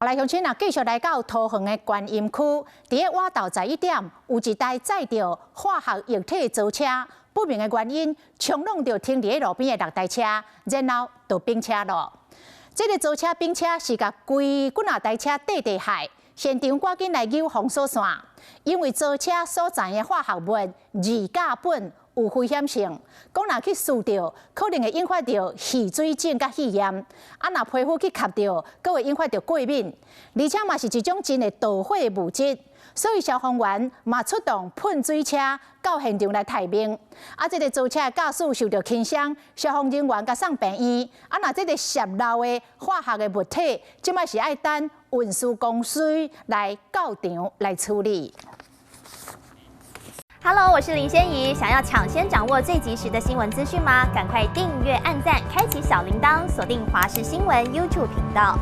來鄉親啊，繼續來到桃園的觀音區，佇咧倚晝11點，有一台載著化學液體的槽車，不明的原因衝挵著停佇咧路邊的六台車，然後就崩車囉。這个槽車崩車是共規幾若台車綴地害，現場趕緊來扭封鎖線，因為槽車所載的化學物二甲苯有危險性，講若去挲著，可能會引發著戲水症佮肺炎；啊，若皮膚去吸著，閣會引發著過敏。而且嘛是一種真會導火的物質，所以消防員嘛出動噴水車到現場來待命。啊，這个槽車的駕駛受著輕傷，消防人員共送病院。啊，若這个洩漏的化學的物體，這擺是愛等運輸公司來到場來處理。 Hello，我是林仙怡。想要搶先掌握最及時的新聞資訊嗎？趕快訂閱、按讚、開啟小鈴鐺，鎖定華視新聞 YouTube 頻道。